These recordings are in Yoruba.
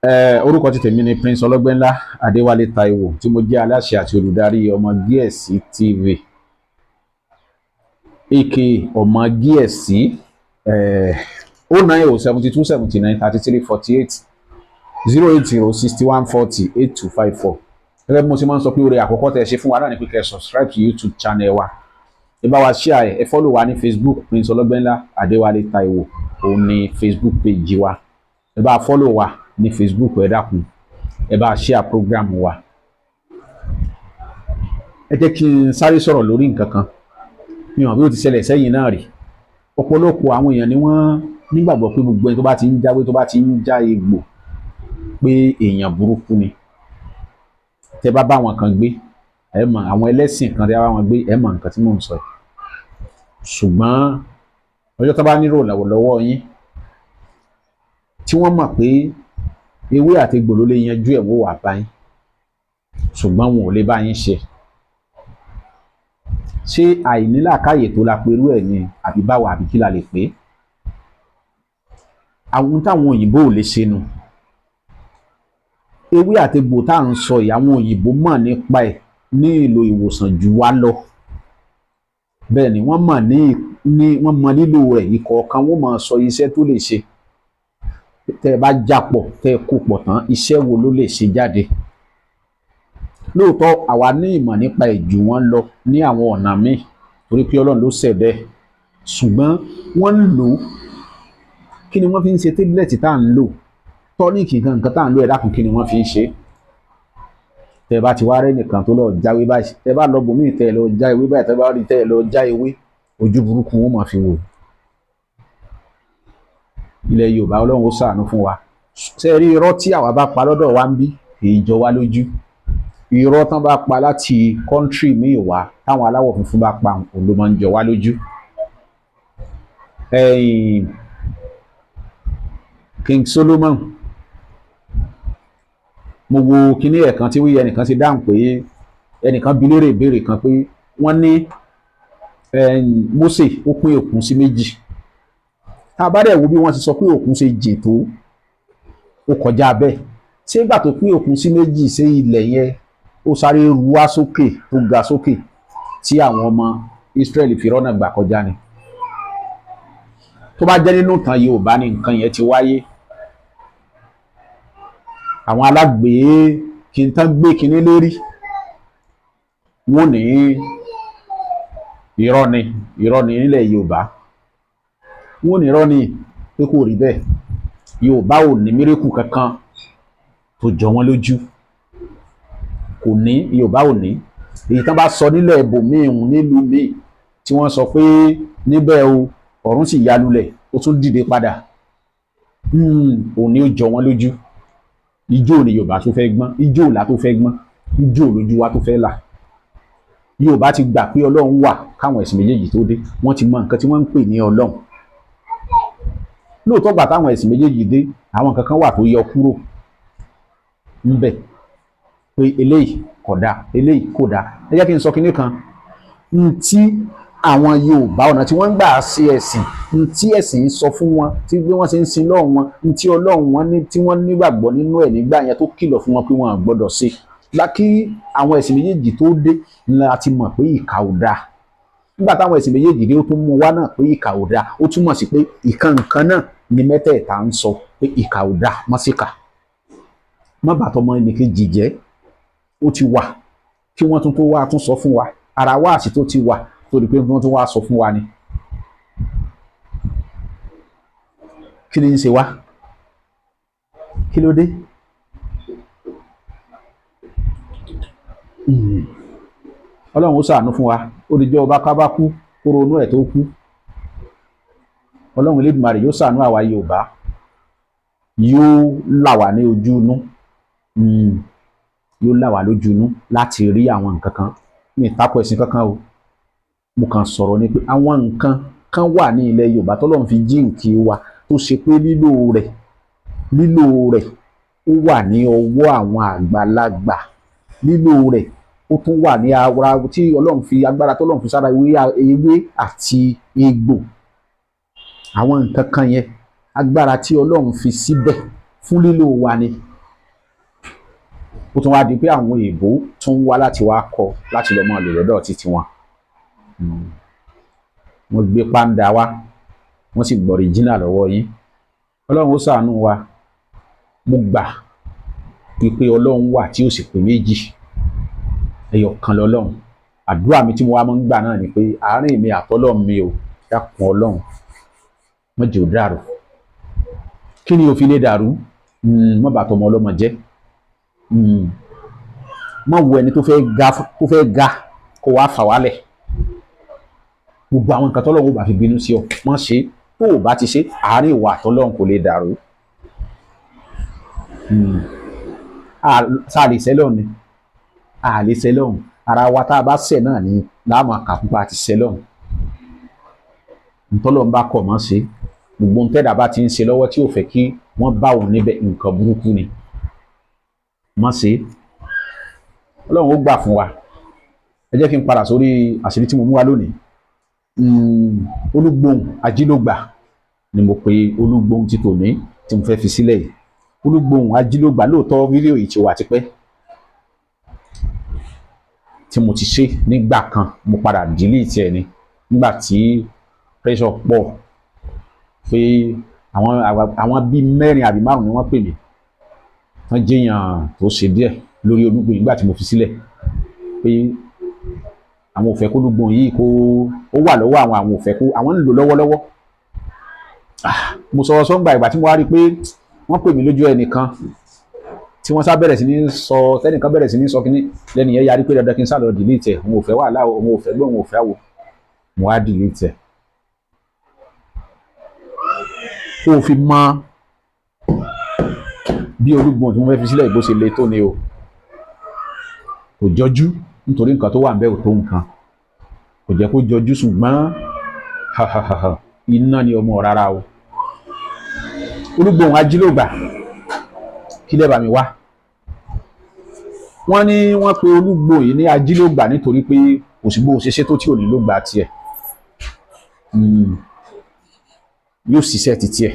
Orúkọ ti tèmi ni Prince Ọlọ́gbẹ́nlá Adéwálé Táíwò, tí mo jẹ́ aláṣẹ àti olùdarí Ọmọ Gíẹ̀sì TV, aka Ọmọ Gíẹ̀sì. 090 72 79 33 48, 080 61 40 8254. Gẹ́gẹ́ bí mo ti máa ń sọ pé oore àkọ́kọ́ tẹ́ ẹ ṣe fún wa náà ni pé kẹ́ ẹ subscribe to YouTube channel wa, ẹ bá wa share ẹ, follow wa ní Facebook. Prince Ọlọ́gbẹ́nlá Adéwálé Táíwò, òun ní Facebook page wa. Ẹ bá follow wa ní Facebook, ẹ dákun, ẹ bá share program wa. Ẹ jẹ́ kí n sáré sọ̀rọ̀ lórí nǹkan kan. Mi ò bí ó ti ṣẹlẹ̀ sẹ́yìn náà rí. Ọ̀pọ̀lọpọ̀ àwọn èèyàn ni wọ́n nígbàgbọ́ pé gbogbo ẹni tó bá ti ń jáwé, tó bá ti ń já egbò, pé èèyàn burúkú ni. Tẹ bá bá wọn kan gbé, ẹ mọ̀ àwọn ẹlẹ́sìn kan, tẹ bá wọn gbé, ẹ mọ̀ nǹkan tí mò ń sọ yìí. Ṣùgbọ́n ọjọ́ tó bá nílò lọ́wọ́ yín, tí wọ́n mọ̀ pé ewé àti egbò ló lè yanjú ẹ̀, wọ́n wà bá yín, ṣùgbọ́n wọn ò lè bá yín ṣe. Ṣé àìnílàákàyè tó la perú ẹ̀ ni, àbí báwo, àbí kí la lè pè é? Àwọn táwọn òyìnbó ò lè ṣe nu. Ewé àti egbò tá à ń sọ yìí, àwọn òyìnbó mọ̀ nípa ẹ̀ ní ìlò ìwòsàn jù wá lọ. Bẹ́ẹ̀ ni, wọ́n mọ̀ ní wọ́n mọ lílò rẹ̀. Ìkọ̀ọ̀kan wọ́n máa sọ iṣẹ́ tó lè ṣe. Tẹ́ ẹ bá já pọ̀, tẹ́ ẹ kó pọ̀ tán, iṣẹ́ wo ló lè ṣe jáde? Lóòótọ́, àwa ní ìmọ̀ nípa ẹ̀ jù wọ́n lọ ní àwọn ọ̀nà míì, torí pé Ọlọ́run ló ṣẹ̀dá ẹ̀, ṣùgbọ́n wọ́n ń lò ó. Kí ni wọ́n fi ń ṣe tablet tá à ń lò, tonic, nǹkan nǹkan tá à ń lò? Ẹ̀ dákun, kí ni wọ́n fi ń ṣe? Tẹ́ ẹ bá ti wá rẹ́ nìkan tó lọ jáwé báyìí, tẹ́ ẹ bá lọ bòmíì, tẹ́ ẹ lọ já ewé báyìí, tẹ́ ẹ bá rí tẹ́ ẹ lọ já ewé, ojú burúkú wọn máa fi wò. Ilẹ̀ Yorùbá, Ọlọ́run ó ṣàánú fún wa. Ṣé ẹ rí irọ́ tí àwa bá pa lọ́dọ̀ wa ń bí, kì í jọ wá lójú. Irọ́ tán bá pa láti country míì wá, táwọn aláwọ̀ funfun bá pa, òun ló máa ń jọ wá lójú. Ẹ̀yìn King Solomon, mo wo kíní ẹ̀kan tí wíyẹ ẹnìkan ti dáhùn pé ẹnìkan bi léèrè ìbéèrè kan pé wọ́n ní Mósè ó pín òkun sí méjì. Tá a bá dẹ̀ wo bí wọ́n ti sọ pé òkun ṣe jìn tó, ó kọjá bẹ́ẹ̀. Ṣé ìgbà tó pín òkun sí méjì, ṣé ilẹ̀ yẹn ó sáré ru wá sókè, tó ga sókè, tí àwọn ọmọ Israẹli fi rọ́nà gbà kọjá ni? Tó bá jẹ́ nínú ìtàn Yorùbá ni nǹkan yẹn ti wáyé, àwọn alágbèé kí n tán gbé kinní lérí, wọ́n ní irọ́ ni, irọ́ ni nílẹ̀ Yorùbá. Wọ́n ní irọ́ ni, pé kò rí bẹ́ẹ̀. Yorùbá ò ní miracle kankan tó jọ wọ́n lójú, kò ní. Yorùbá ò ní. Èyí tán bá sọ nílẹ̀ ibòmíì nílùú míì, tí wọ́n sọ pé níbẹ̀ o, ọ̀run sì ya lulẹ̀, ó tún dìde padà, òun ni ó jọ wọ́n lójú. Ijó ni Yorùbá tó fẹ́ gbọ́n, ijó là tó fẹ́ gbọ́n, ijó lójú wa tó fẹ́ là. Yorùbá ti gbà pé Ọlọ́run wà káwọn ẹ̀sìn méjèèjì tó dé. Wọ́n ti mọ nǹkan tí wọ́n ń pè ní Ọlọ́run. Lóòótọ́, gbà táwọn ẹ̀sìn méjèèjì dé, àwọn nǹkan kan wà tó yọ kúrò ńbẹ̀ pé eléyìí kò dáa, eléyìí kò dáa. Ẹ jẹ́ kí n sọ kinní kan ntí àwọn Yorùbá, ọ̀nà tí wọ́n ń gbà ṣe ẹ̀sìn, ntí ẹ̀sìn ń sọ fún wọn, tí bí wọ́n ṣe ń sin lọ́hùn wọn, ntí Ọlọ́run wọn ní tí wọ́n nígbàgbọ́ nínú ẹ̀ nígbà yẹn, tó kìlọ̀ fún wọn pé wọ́n gbọ́dọ̀ ṣe. Lákì àwọn ẹ̀sìn méjèèjì tó dé ni a ti mọ̀ pé ìkà ò dáa. Nígbà táwọn ẹ̀sìn méjèèjì dé, ó tún mú wá náà pé ìkà ò dáa. Ó túmọ̀ sí pé ìkan nǹkan náà ni mẹ́tẹ̀ẹ̀ta ń sọ, pé ìkà ò dáa, mọ́ síkà, má bàtọ́ ọmọ ẹnìkejì jẹ́. Ó ti wà kí wọ́n tún tó wá tún sọ fún wa. Ara wáàsí tó ti wà torí pé wọ́n tún wá sọ fún wa ni. Kí ni ń ṣe wá? Kí ló dé? Ọlọ́run ó ṣàánú fún wa. Ó di jọ́ ọba ká bá kú kó ronú ẹ̀ tó kú. Ọlọ́run Elédùmarè yóò ṣàánú àwa Yorùbá, yóò là wá ní ojú inú, yóò là wá lójú inú láti rí àwọn nǹkan kan. Mi ì tako ẹ̀sìn kankan o, mo kàn sọ̀rọ̀ ni pé àwọn nǹkan kan wà ní ilẹ̀ Yorùbá tọ́lọ́run fi jíǹkí wa, tó ṣe pé lílò rẹ̀ ó wà ní ọwọ́ àwọn àgbàlagbà. Lílò rẹ̀ ó tún wà ní ara tí Ọlọ́run fi agbára tọ́lọ́run fi sára ewé àti egbò. Àwọn nǹkan kan yẹn, agbára tí Ọlọ́run fi síbẹ̀ fún lílò wa ni. Ó tún wá di pé àwọn èèbó tún wá láti wá kọ́ láti lọ máa lò lọ́dọ̀ títí wọn. Wọ́n gbé pàǹdà wá, wọ́n sì gbọ́ original lọ́wọ́ yín. Ọlọ́run ó ṣàánú wa. Mo gbà pípé Ọlọ́run wà tí ó sì pé méjì, ẹyọ kan lọ́lọ́run. Àdúrà mi tí mo wá máa ń gbà náà ni pé àárín mi àtọ́lọ́run mi ò dákun, Ọlọ́run má jẹ́ ó dàrú. Kí ni òfin lè dàrú? Má bà tọmọ ọlọ́mọ jẹ́. Má wo ẹni tó fẹ́ ga kó wá fà wálẹ̀. Gbogbo àwọn nǹkan tọ́lọ́run ó bá fi bínú sí ọ, má ṣe. Tó o bá ti ṣe, àárín ìwà àtọ́lọ́run kò lè dàrú. Sáà lè sẹ́lọ̀n ni a lè sẹ́lọ̀n ara wa. Tá a bá ṣẹ̀ náà ni láàmú àkàkùn àti sẹ́lọ̀n. Ntọ́lọ́run bá kọ̀ mọ́ ṣe. Gbogbo ntẹ́dà bá ti ń ṣe lọ́wọ́ tí ò fẹ́ kí wọ́n bá òun níbẹ̀, nǹkan burúkú ni, má ṣe. Ọlọ́run ó gbà fún wa. Ẹ jẹ́ kí n padà sórí àṣírí tí mo mú wá lónìí. Olúgbòhùn ajílógbà ni mo pe olúgbòhùn ti tòní tí mo fẹ́ fi sílẹ̀ yìí. Olúgbòhùn ajílógbà, lóòótọ́ fídíò yìí ti wà tipẹ́ tí mo ti ṣe nígbà kan, mo padà delete ẹ̀ ni nígbà tí pressure pọ̀ pé àwọn bíi mẹ́rin àbí márùn-ún ni wọ́n pè mí, wọ́n jẹ́yàn tó ṣe díẹ̀ lórí olúgbòhùn nígbà tí mo fi sílẹ̀ pé àwọn ò fẹ́ kó olúgbòhùn yìí kó ó wà lọ́wọ́ àwọn, àwọn ò fẹ́ kó àwọn ń lò lọ́wọ́lọ́wọ́. Mo sọ sọ́ngbà ìgbà tí mo wá rí i pé wọ́n pè mí lójú ẹnìkan tí wọ́n sá bẹ̀rẹ̀ sí ní sọ, tẹ́nìkan bẹ̀rẹ̀ sí ní sọ kínní lẹ́nu yẹn, yarí pé dandan kí n sá lọ delete ẹ̀, òun ò fẹ́ wàhálà, òun ò fẹ́ gbọ́, òun ò fẹ́ wò. Mo wá delete ẹ̀ kó o fi mọ bí olúgbòhùn tí mo fẹ́ fi sílẹ̀ ìbò ṣe le tó ni o. Kò jọjú nítorí nǹkan tó wà ń bẹ̀ ò tó nǹkan, kò jẹ́ kó jọjú, ṣùgbọ́n iná ni ọmọ rárá o. Olúgbòhùn ajílògbà, kí lẹ́ bá mi wá? Wọ́n ní wọ́n pe olúgbòhùn yìí ní ajílògbà nítorí pé kò sí bó ṣe ṣe tó tí ò ní ló gba tiẹ̀, yóò ṣiṣẹ́ ti tiẹ̀.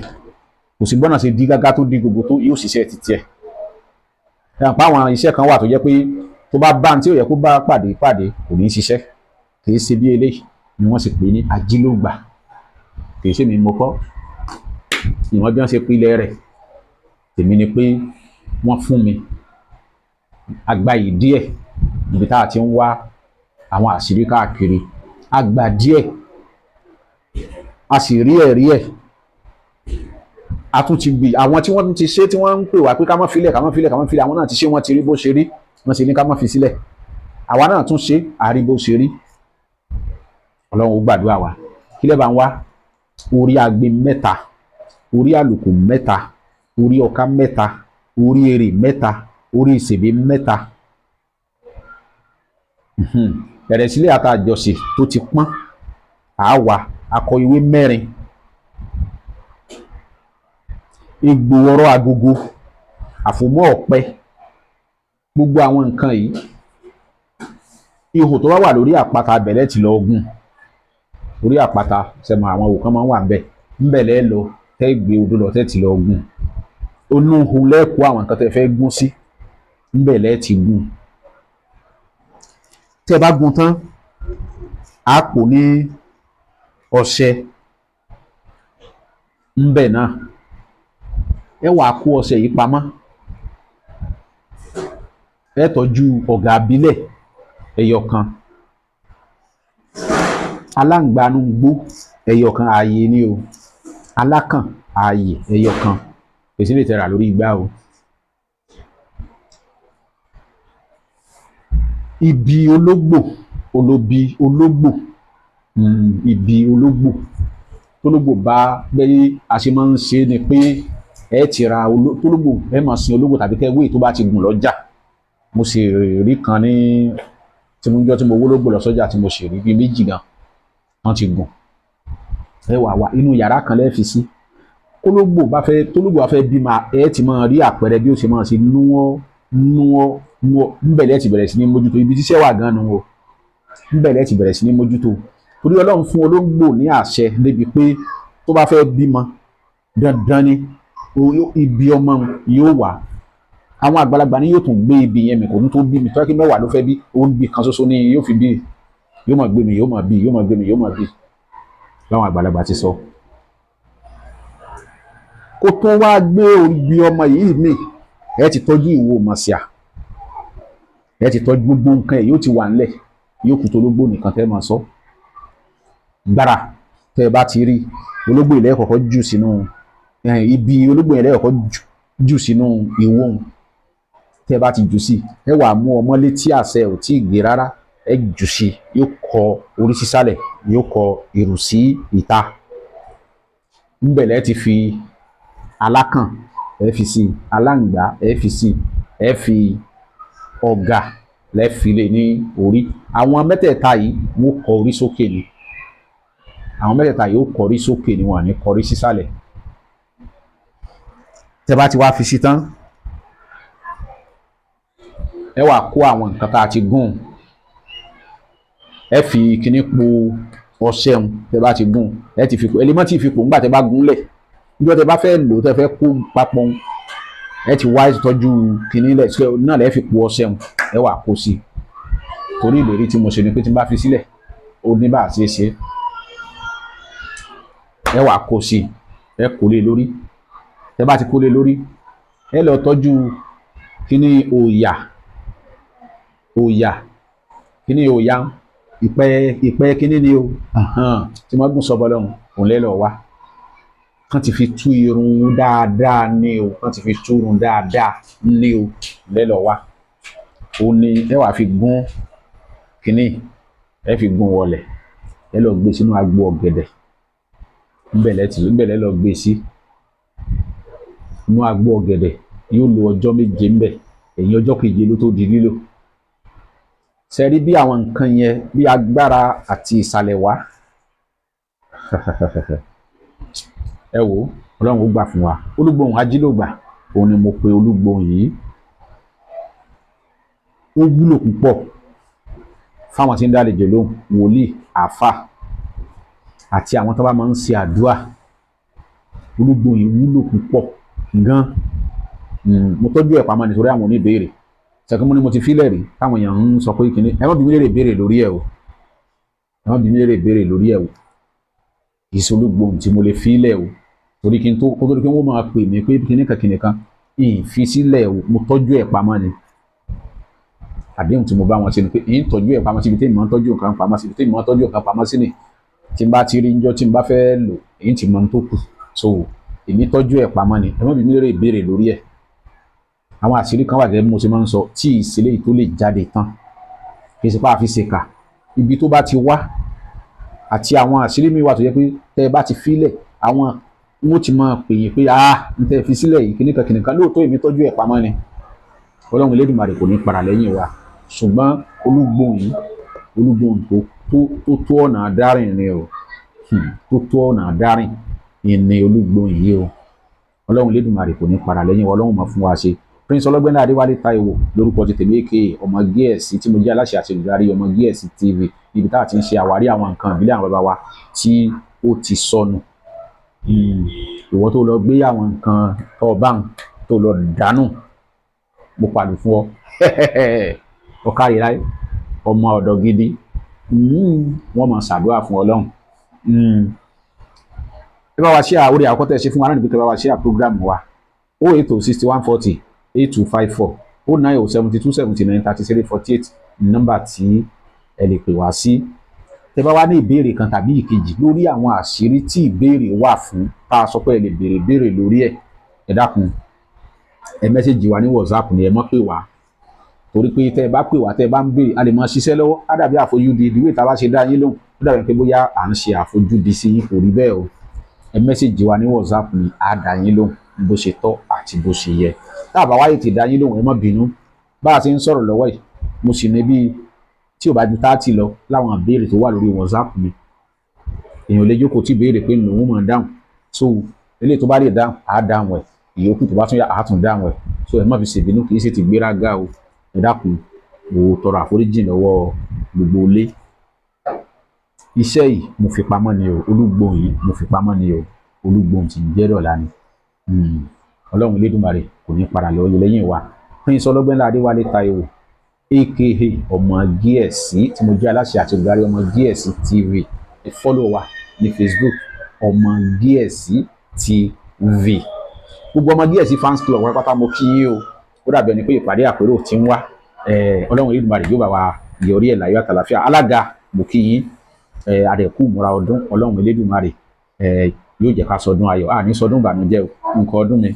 Kò sí gbọ́nà ṣe dí gágá tó dí gbogbo tó, yóò ṣiṣẹ́ ti tiẹ̀. Ẹ̀ pa àwọn iṣẹ́ kan wà tó jẹ́ pé tó bá bá ní tí ò yẹ kó bá pàdé pàdé, kò ní í ṣiṣẹ́. Kì í ṣe bí eléyìí ni wọ́n sì pè ní ajílògbà. Kì í ṣe mi mo kọ́ ìwọ̀n bí wọ́n ṣe pilẹ̀ rẹ̀. Tèmi ni pé wọ́n fún mi àgbáyé díẹ̀ níbi tá a ti ń wá àwọn àṣírí káàkiri, àgbà díẹ̀, a sì rí ẹ̀rí ẹ̀. A tún ti gbì àwọn tí wọ́n ti ṣe, tí wọ́n ń pè wá pé ká má filẹ̀, ká má filẹ̀, ká má filẹ̀. Àwọn náà ti ṣe, wọ́n ti rí bó ṣe rí, wọ́n sì ní ká má fi sílẹ̀. Àwa náà tún ṣe, àrí bó ṣe rí. Ọlọ́run ó gbàdúrà wa. Kí lẹ́ bá ń wá? Orí agbe mẹ́ta, orí àlùkò mẹ́ta, orí ọ̀ká mẹ́ta, orí èrè mẹ́ta, orí ìsèbé mẹ́ta, bẹ̀rẹ̀ sílẹ̀ àtàjọsìn tó ti pọ́n, àwa akọ ìwé mẹ́rin, egbò ọ̀rọ̀ agogo, àfòmọ́ ọ̀pẹ. Gbogbo àwọn nǹkan yìí, ihò tó bá wà lórí àpáta abẹ̀lẹ̀ ti lọ gùn orí àpáta sẹ́mu, àwọn òwò kan máa ń wà ńbẹ̀ ńbẹ̀ lẹ́ lọ tẹ́ gbé odó lọ tẹ́ ti lọ gùn onú ohun lẹ́ẹ̀kọ́. Àwọn nǹkan tẹ́ fẹ́ gún sí ńbẹ̀ lẹ́ ti gùn. Tẹ́ bá gún tán, á pò ní ọṣẹ ńbẹ̀ náà. Ẹ wàá kó ọṣẹ yìí pamọ́. Ẹ tọ́jú ọ̀gá abilẹ̀ ẹyọ kan, aláǹgbanú gbó ẹyọ kan, ààyè ni o, alákàn ààyè ẹyọ kan, èsì lè tẹ̀ra lórí igbá o. Ibi ológbò, olóbi ológbò, ibi ológbò tólógbò bá bẹ́ẹ̀ a ṣe máa ń ṣe ni pé ẹ ti ra tólógbò, ẹ máa sin ológbò tàbí kẹ́ wéè tó bá ti gùn lọ́jà. Mo sì rí kan ní tí mo jọ tí mo wólógbò lọ sọ́jà tí mo sì rí bíi méjì gan wọ́n ti gùn. Ẹ wà wá inú yàrá kan lẹ́ẹ̀ fi sí. Kólógbò bá fẹ́, tólógbò bá fẹ́ bímọ, ẹ ti máa rí àpẹẹrẹ bí ó ṣe máa ṣe núwọ́ núwọ́ núwọ́ ńbẹ̀ lẹ́ẹ̀ ti bẹ̀rẹ̀ sí ní mójútó. Ibi tíṣẹ́ wà gan nu o, ńbẹ̀ lẹ́ẹ̀ ti bẹ̀rẹ̀ sí ní mójútó, torí Ọlọ́run fún ológbò ní àṣẹ débi pé tó bá fẹ́ bímọ, dandan ni ibi ọmọ yóò wà. Àwọn àgbàlagbà ni yóò tún gbé ibi yẹn mi, kò ní tó bí mi. Tọ́jú kí 10 ló fẹ́ bí, òun bí kan ṣoṣo ni yóò fi bí, yóò máa gbé mi, yóò máa bí, yóò máa gbé mi, yóò máa bí, láwọn àgbàlagbà ti sọ. Kó tó wá gbé ibi ọmọ yìí mi, ẹ ti tọ́jú ìwo mọ̀síà, ẹ ti tọ́jú gbogbo nǹkan ẹ̀, yóò ti wà ńlẹ̀, yóò kú tó ológbò nìkan tẹ́ máa sọ. Gbára tẹ́ ẹ bá ti rí ológbò ilẹ̀ kọ̀ọ̀kan jù sínú ibi, ológbò ilẹ̀ kọ̀ọ̀kan jù sínú ìwo òun. Tẹ́ ẹ bá ti jù sí, ẹ wà mú ọmọ létí àṣẹ ò tí ì gbé rárá, ẹ jù sí, yóò kọ orí sísàlẹ̀, yóò kọ ìrù sí ìta. Ńbẹ̀ lẹ́ ti fi alákàn, ẹ fi sí aláǹgbá, ẹ fi sí, ẹ fi ọ̀gà lẹ́ fi lé ní orí. Àwọn mẹ́tẹ̀ẹ̀ta yìí wọ́n kọ orí sókè ni. Àwọn mẹ́tẹ̀ẹ̀ta yìí ó kọrí sókè ni, wọ́n ní kọrí sísàlẹ̀. Tẹ́ bá ti wá fi sí tán, ẹ wá kó àwọn nǹkan tá a ti gún, ẹ fi kíní po ọṣẹ ń. Tẹ́ bá ti gún, ẹ ti fi po, ẹ lè má ti fi po ńgbà tẹ́ bá gún lẹ̀. Níjọ́ tẹ́ bá fẹ́ lò, tẹ́ fẹ́ kó papọ̀, ẹ ti wá ìtọ́jú kíní lẹ̀ náà lẹ́ fi po ọṣẹ ń, ẹ wá kó sí i. Torí ìlérí tí mo ṣe ni pé tí n bá fi sílẹ̀, ó ní bá a ṣe é ṣe. Ẹ wá kó sí i, ẹ kó lé lórí. Tẹ́ bá ti kó lé lórí, ẹ lọ tọ́jú kíní òòyà, òòyà kíní òòyà ìpẹ́ kíní ni o tí wọ́n gùn sọ́bọ̀ lọ́hùn, òun lẹ́ lọ wá. Kán ti fi tú irun dáadáa ní o, kán ti fi tú irun dáadáa ní o, lẹ́ lọ wá. Òun ni ẹ wàá fi gún kíní, ẹ fi gún wọlẹ̀, ẹ lọ gbé sínú agbo ọ̀gẹ̀dẹ̀. Ńbẹ̀ lẹ́ lọ gbé sí inú agbo ọ̀gẹ̀dẹ̀, yóò lo ọjọ́ 7 ńbẹ̀, ẹ̀yìn ọjọ́ keje ló tó di lílò. Ṣe rí bí àwọn nǹkan yẹn bí agbára àti ìsàlẹ̀ wá. Ẹ wò, Ọlọ́run ó gbà fún wa. Olúgbòhùn ajílògbà, òun ni mo pe olúgbòhùn yìí. Ó wúlò púpọ̀ fáwọn tí ń dálejò lóhùn, wòlíì, àáfà àti àwọn tó bá máa ń ṣe àdúrà. Olúgbòhùn yìí wúlò púpọ̀ gan. Mo tọ́jú ẹ̀ pamọ́ nítorí àwọn oníbèèrè. Ṣèkí mo ní mo ti fílẹ̀ rí táwọn èèyàn ń sọ pé kíní, ẹ má bi mí léèrè béèrè lórí ẹ̀ o, ẹ má bi mí léèrè béèrè lórí ẹ̀ o. Kì í ṣe olúgbòhùn tí mo lè fílẹ̀ o, torí kí n tó kó tó di pé wọ́n máa pè mí pé kíní kan kíní kan, ìyìn fi sílẹ̀ o, mo tọ́jú ẹ̀ pamọ́ ni. Àdéhùn tí mo bá wọn ṣe ni pé ìyìn tọ́jú ẹ̀ pamọ́ síbi tí èmi máa ń tọ́jú nǹkan pamọ́ síbi tí èmi máa ń tọ́jú nǹkan pamọ́ sí ni. Tí n bá ti rí njọ́ tí n bá fẹ́ lò, èyí tí mo ń tó kù. So èmi tọ́jú ẹ̀ pamọ́ ni, ẹ má bi mí léèrè béèrè lórí ẹ̀. Àwọn àṣírí kan wà gẹ́gẹ́ bí mo ṣe máa ń sọ tí ìṣẹ̀lẹ̀ yìí tó lè jáde tán, kì í ṣe pé a fi ṣe kà. Ibi tó bá ti wá àti àwọn àṣírí mi wà tó jẹ́ pé tẹ́ ẹ bá ti fílẹ̀, àwọn wọ́n ti máa pè yín pé ah, n tẹ́ ẹ fi sílẹ̀ yìí kíníkan kíníkan. Lóòótọ́ èmi tọ́jú ẹ̀ pamọ́ ni. Ọlọ́run Elédùmarè kò ní padà lẹ́yìn wa. Ṣùgbọ́n olúgbòhùn yìí, olúgbòhùn tó tó ọ̀nà àdárìn ni o, tó tó ọ̀nà àdárìn ni olúgbòhùn yìí o. Ọlọ́run Elédùmarè kò ní padà lẹ́yìn wa, Ọlọ́run máa fún wa ṣe. Prince Ọlọ́gbẹ́nlá Adéwálé Táíwò lórúkọ ti tèmi, aka Ọmọ Gíẹ̀sì, tí mo jẹ́ aláṣẹ àti olùdarí Ọmọ Gíẹ̀sì TV, níbi tá a ti ń ṣe àwárí àwọn nǹkan ìbílẹ̀ àwọn bàbá wa tí ó ti sọnù. Ìwọ tó lọ gbé àwọn nǹkan tó bá ń tó lọ dànù, mo pàlù fún ọ. Ọ̀kárí láyé, ọmọ ọ̀dọ̀ gidi, wọ́n máa ṣàdúrà fún Ọlọ́run. Ẹ bá wa ṣe àwòrán àkọ́kọ́ tẹ́ ẹ ṣe fún wa náà níbi kí ẹ bá wa ṣe program wa 080 61 40 8254, 090 72 79 33 48, nọ́mbà tí ẹ lè pè wá sí. Tẹ́ bá wá ní ìbéèrè kan tàbí ìkejì lórí àwọn àṣírí tí ìbéèrè wà fún, tá a sọ pé ẹ lè béèrè béèrè lórí ẹ̀, ẹ dákun, ẹ message wa ní WhatsApp ni, ẹ mọ́ pè wá, torí pé tẹ́ ẹ bá pè wá, tẹ́ ẹ bá ń béèrè, a lè máa ṣiṣẹ́ lọ́wọ́, á dàbí àfojúdi. Ìdíwé tá a bá ṣe dá yín lóhùn, ó dàbí pé bóyá à ń ṣe àfojúdi sí yín, kò rí bẹ́ẹ̀ o. Ẹ message wa ní WhatsApp ni, á dá yín lóhùn bó ṣe tọ́ àti bó ṣe yẹ. Tá a bá wáyé ti dá yín lóhùn, ẹ má bínú. Bá a ṣe ń sọ̀rọ̀ lọ́wọ́ yìí, mo sì ní bíi tí ò bá ju 30 lọ láwọn ìbéèrè tó wà lórí WhatsApp mi. Èèyàn lè jókòó tí ìbéèrè pé lòun máa dáhùn. So eléyìí tó bá lè dáhùn, á dáhùn ẹ̀. Ìyókù tó bá tún yá, á tún dáhùn ẹ̀. So ẹ má fi ṣèbínú, kì í ṣe ti gbéraga o. Ẹ dákun, mo tọrọ àforíjìn lọ́wọ́ gbogbo ilé. Iṣẹ́ yìí mo fi pamọ́ ni o, olúgbòhùn yìí mo fi pamọ́ ni o, olúgbòhùn tí ń jẹ́ dọ̀la ni. Ọlọ́run Elédùmarè kò ní padà lọ lẹ́yìn wa. Prince Ọlọ́gbẹ́nlá Adéwálé Táíwò, aka Ọmọ Gíẹ̀sì, tí mo jẹ́ aláṣẹ àti olùdarí Ọmọ Gíẹ̀sì TV. Ẹ follow wa ní Facebook, Ọmọ Gíẹ̀sì TV. Gbogbo Ọmọ Gíẹ̀sì fans club pátápátá, mo kí yín o. Ó dàbí ẹni pé ìpàdé àpérò ti ń wá. Ọlọ́run Olódùmarè yóò bá wa yọrí ẹ̀ láyọ̀ àtàlàfíà. Alága, mo kí yín. Àdẹ̀kù múra ọdún. Ọlọ́run Elédùmarè yóò jẹ́ ká sọdún ayọ̀, àní sọdún ìbànújẹ́ o. Nǹkan ọdún mi,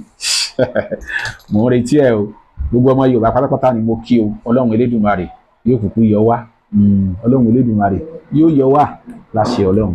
mò ń retí ẹ o. Gbogbo ọmọ Yorùbá pátápátá ni mo kí o. Ọlọ́run Elédùmarè yóò kúkú yọ wá. Ọlọ́run Elédùmarè yóò yọ wá láṣẹ Ọlọ́run.